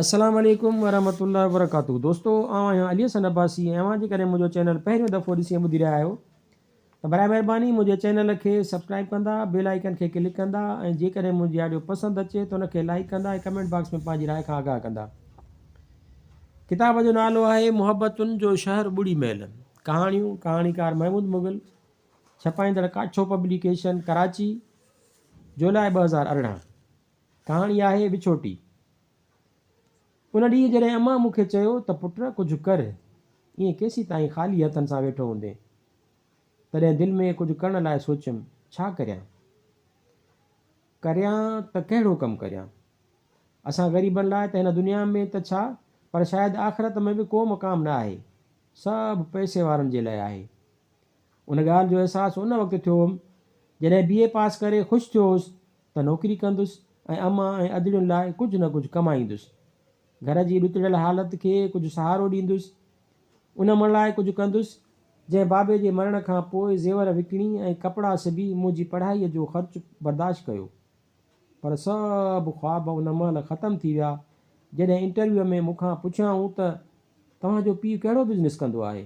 السلام عليڪم ورحمة الله وبرڪاته دوستو آئون آهيان علي حسن عباسي ۽ اوهان جيڪڏهن منهنجو چينل پهريون دفعو ڏسي ۽ ٻڌي رهيا آهيو ته برائي مهرباني منهنجي چينل کي سبسڪرائب ڪندا بيل آئيڪن کي ڪلڪ ڪندا ۽ جيڪڏهن منهنجي آڊيو پسند اچي ته ان کي لائيڪ ڪندا ۽ ڪمينٽ باڪس ۾ پنهنجي راء کان آگاهه ڪندا. ڪتاب جو نالو آهي محبتن جو شهر ٻڙي محل ڪهاڻيون ڪهاڻيڪار محمود مغل ڇپائيندڙ ڪاڇو پبليڪيشن ڪراچي جولاء 2018 ڪهاڻي آهي وڇوٽي. ان ڏينهن جڏهن امان مون کي چيو ته پٽ ڪجهه ڪر، ائين ڪيسيتائين خالي هٿن سان ويٺو هوندين؟ تڏهن دل ۾ ڪجهه ڪرڻ لاء سوچيم، ڇا ڪريان؟ ڪريان ته ڪهڙو ڪم ڪريان؟ اسان غريبن لاء ته هن دنيا ۾ ته ڇا پر شايد آخرت ۾ به ڪو مقام نه آهي. سڀ پئسي وارن جي لاء آهي. ان ڳالهه جو احساس ان وقت ٿيو هوم، جڏهن بي اي پاس ڪري خوش ٿيو هوس ته نوڪري ڪندس ۽ امان ۽ ادڙين لاء ڪجهه نه ڪجهه ڪمائيندس. گهر جي ڏتڙيل حالت کي ڪجهه سهارو ڏيندس. ان امڙ لاء ڪجهه ڪندس، جنهن بابي جي مرڻ کان پوء زيور وڪڻي ۽ ڪپڙا سبي منهنجي پڙهائيء جو خرچ برداشت ڪيو. پر سڀ خواب ان مهل ختم ٿي ويا، جڏهن انٽرويوء ۾ مون کان پڇيائون ته توهان جو پيء ڪهڙو بزنس ڪندو آهي؟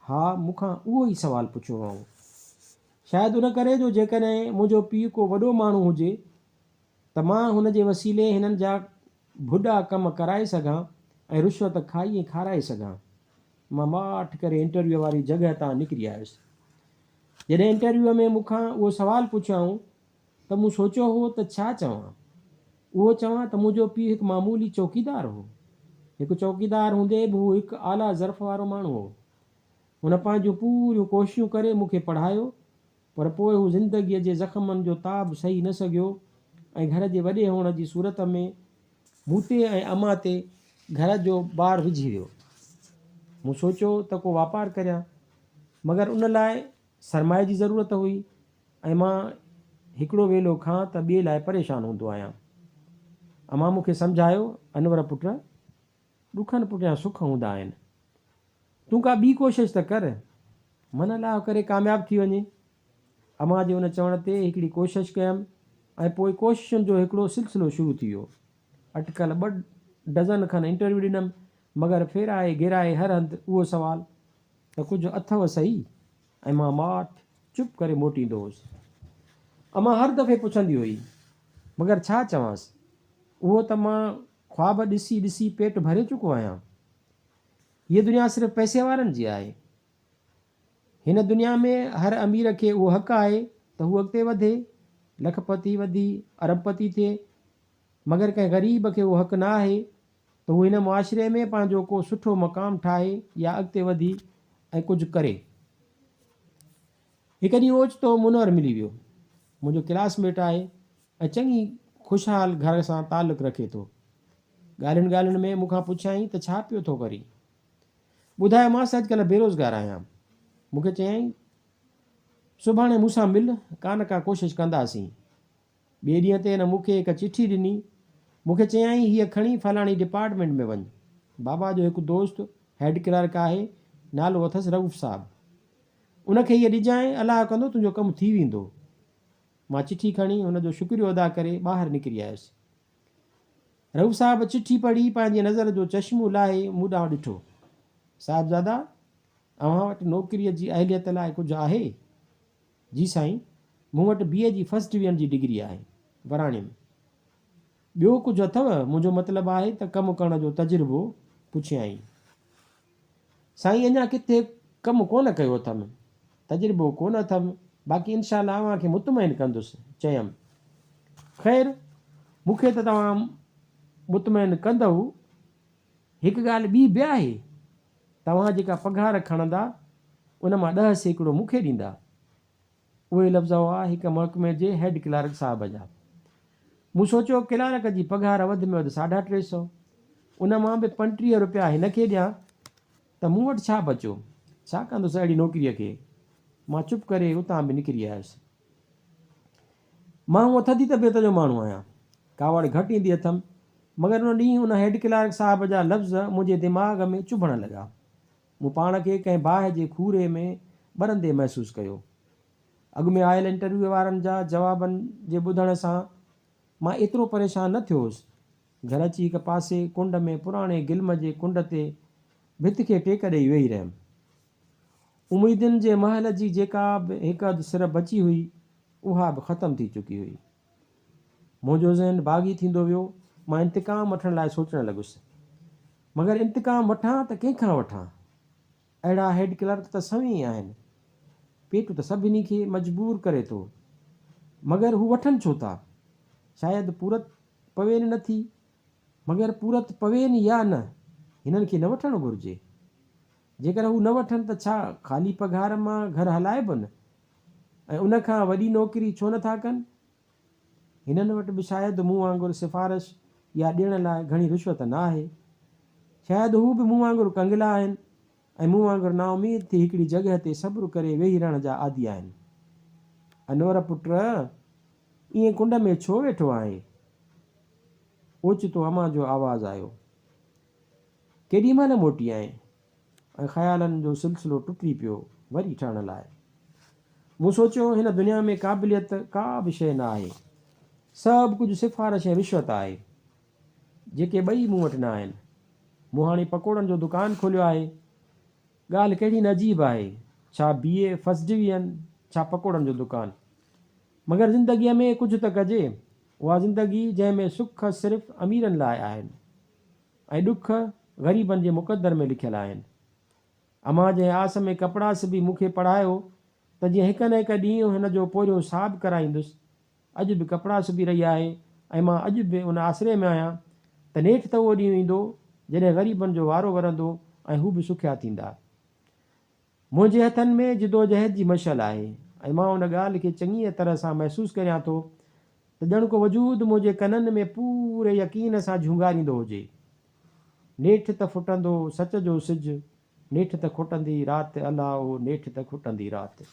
ها، مون کان اهو ئي سوال پڇيو هئائون. شايد ان ڪري جو جيڪڏهن منهنجو پيء ڪو وڏو ماڻهو هجي ته مان هن جي وسيلي هنن جا ڀڏا ڪم ڪرائي سگهان ۽ رشوت کائي ۽ کارائي سگهان. مان ماٺ ڪري انٽرويوء واري جڳهه تان نڪري آيس. جڏهن انٽرويوء ۾ مون کان اهو سوال پڇيائون ته مون سوچيو هو ته ڇا چوان؟ اهو چوان ته منهنجو پيء هڪ معمولي چوڪيدار هو. هڪ چوڪيدار هوندي به هو هڪ اعليٰ ظرف وارو ماڻهو هو. هن پنهنجون پوريون ڪوششون ڪري مون کي پڙهايو، پر پوء هو زندگيء جي زخمن جو تاب سهي نه سگهيو ۽ گهر جي وڏي هئڻ جي صورت ۾ مون تي ۽ امان تي گهر جو بار وجهي ويو. مون سوچيو ته ڪو واپار ڪريان، مگر ان لاء سرمائي جي ضرورت هئي ۽ مان هڪڙو ويلو کان ته ٻئي لاء پريشان هوندو آهيان. امان مون کي سمجهايو، انور پٽ! ڏکن پٺيان سک هوندا آهن. تون ڪا ٻي ڪوشش ته ڪر، من الله ڪري ڪامياب ٿي وڃين. امان جي ان چوڻ تي هڪڙي ڪوشش ڪيم ۽ پوء ڪوششن جو هڪڙو سلسلو شروع ٿي ويو. اٽڪل ٻه ڊزن کن انٽرويو ڏنم، مگر ڦيرائي گهيرائي هر هنڌ اهو سوال ته ڪجهه اٿئو سهي؟ ۽ مان ماٺ چپ ڪري موٽيندو هوس. امان هر دفعي پڇندي هئي، مگر ڇا چوانس؟ اهو ته مان خواب ڏسي ڏسي پيٽ ڀري چڪو آهيان. هيء دنيا صرف پئسي وارن جي آهي. هن دنيا ۾ هر امير کي اهو حق آهي ته هو اڳتي وڌي، لکپتي وڌي ارب پتي ٿئي، مگر ڪنهن غريب کي اهو حق نه آهي ته هو هن معاشري ۾ پنهنجو ڪو سٺو مقام ٺاهي يا اڳتي وڌي ۽ ڪجهه ڪري. هڪ ڏينهن اوچتو منور ملي ويو. منهنجو ڪلاس ميٽ آهي ۽ چڱي خوشحال گهر سان تعلق رکي ٿو. ڳالهين ڳالهين ۾ مون کان پڇيائين ته ڇا پيو ٿو ڪرين؟ ٻڌايومانس اڄڪلهه بيروزگار آهيان. مون کي چيائين سڀاڻي مون سان مل، ڪا نه ڪا ڪوشش ڪنداسين. ٻئي ڏينهن تي هن مون کي هڪ چٺي ڏني. مون کي چيائين هيء کڻي فلاڻي ڊپارٽمينٽ ۾ وڃ. بابا جو هڪ دوست هيڊ ڪلارڪ آهي، نالو اٿس رئوف صاحب. ان کي هيء ڏجانء، الله ڪندو تنهنجو ڪم ٿي ويندو. مان چٺي کڻي هن جو شڪريو ادا ڪري ٻاهر نڪري آيس. رئوف صاحب چٺي پڙهي پنهنجي نظر جو چشمو لاهي مون ڏانهن ڏٺو. صاحبزادا! اوهان وٽ نوڪريء جي اهليت لاء ڪجهه آهي؟ جي سائين، مون وٽ بي اي جي فرسٽ ڊويزن جي ڊگري آهي. وراڻيم. ٻيو ڪجهه اٿئو؟ منهنجو مطلب آهي ته ڪم ڪرڻ جو تجربو؟ پڇيائين. سائين اڃا ڪٿي ڪم ڪونه ڪيو اٿم، تجربو ڪونه اٿم، باقي انشاء الله اوهان کي مطمئن ڪندس. چيم. خير، مون کي ته توهان مطمئن ڪندؤ، هڪ ڳالهه ٻي به آهي، توهان جيڪا پگهار کڻندا، ان مان 10% مون کي ڏيندا. اهي لفظ هئا هڪ محڪمي جي هيڊ ڪلارڪ صاحب جا. مون سوچيو ڪلارڪ جي پگهار وڌ ۾ وڌ ساڍا ٽي سئو، ان مان به 35 روپيا هن کي ڏيان ته مون وٽ ڇا بچيو؟ ڇا ڪندس اهڙي نوڪريء کي؟ مان چپ ڪري اتان به نڪري آيس. مان هونء ٿڌي طبيعت جو ماڻهو آهيان. ڪاوڙ گهٽ ايندي اٿم، مگر ان ڏينهن ان هيڊ ڪلارڪ صاحب جا لفظ منهنجي دماغ ۾ چڀڻ لڳا. مون پاڻ کي ڪنهن باهه جي کوري ۾ ٻرندي محسوس ڪيو. اڳ ۾ آيل انٽرويو وارن جا جوابن جي ٻڌڻ سان مان ايترو پريشان نه ٿيو هوس. گهر اچي هڪ پاسي ڪنڊ ۾ پراڻي گلم جي ڪنڊ تي ڀت کي ٽيڪ ڏيئي ويهي رهيم. اميدن جي محل جي جيڪا به هڪ اڌ سر بچي هئي، اها به ختم ٿي چڪي هئي. منهنجو ذهن باغي ٿيندو ويو. مان انتقام وٺڻ لاء سوچڻ لڳس. مگر انتقام وٺان ته ڪنهن کان وٺان؟ اهڙا هيڊ ڪلارڪ ته سوين آهن. پيٽ ته سڀني کي مجبور ڪري ٿو. مگر هو وٺن ڇو ٿا؟ شايد پورت پوين نه ٿي. مگر پورت پوين يا نه، هنن کي نه وٺڻ گهرجي. جيڪر هو نه وٺن ته ڇا خالي پگهار مان گهر هلائبن؟ ۽ ان کان وڏي نوڪري ڇو نه ٿا ڪن؟ هنن وٽ به شايد مون وانگر سفارش يا ڏيڻ لاء گهڻي رشوت نه آهي. شايد هو به مون وانگر ڪنگلا آهن ۽ مون وانگر نااميد ٿي هڪڙي جڳهه تي صبر ڪري ويهي رهڻ جا عادي آهن. انور پٽ! ائين ڪنڊ ۾ ڇو ويٺو آهين؟ اوچتو امان جو آواز آيو. ڪيڏي مهل موٽي آئين؟ ۽ خيالن جو سلسلو ٽٽي پيو وري ٺهڻ لاء. مون سوچيو هن دنيا ۾ قابليت ڪا به شيء نه آهي. سڀ ڪجهه سفارش ۽ رشوت آهي. جيڪي ٻئي مون وٽ نه آهن. مون هاڻي پڪوڙن جو دڪان کوليو آهي. ڳالهه ڪهڙي نه عجيب آهي. ڇا بي اي فرسٽ ڊويزن، ڇا پڪوڙن جو دڪان. مگر زندگيء ۾ ڪجهه ته ڪجي. اها زندگي جنهن ۾ سک صرف اميرن لاء آهن. ۽ ڏک غريبن جي مقدر ۾ لکيل آهن. امان جنهن آس ۾ ڪپڙا سبي مون کي پڙهايو ته جيئن هڪ نه هڪ ڏينهن هن جو پورهيو صاحب ڪرائيندس، اڄ به ڪپڙا سبي رهي آهي ۽ مان اڄ به ان آسري ۾ آهيان ته نيٺ ته اهو ڏينهن ايندو جڏهن غريبن جو وارو ورندو ۽ هو به سکيا ٿيندا. منهنجي هٿن ۾ جدوجهد جي مشعل آهي ۽ مان ان ڳالهه کي چڱيء طرح سان محسوس ڪريان ٿو ته ڄڻ ڪو وجود منهنجي ڪنن ۾ پوري يقين سان جهونگاريندو هجي. نيٺ ته ڦٽندو سچ جو سج، نيٺ ته کٽندي رات الا او نيٺ ته کٽندي رات.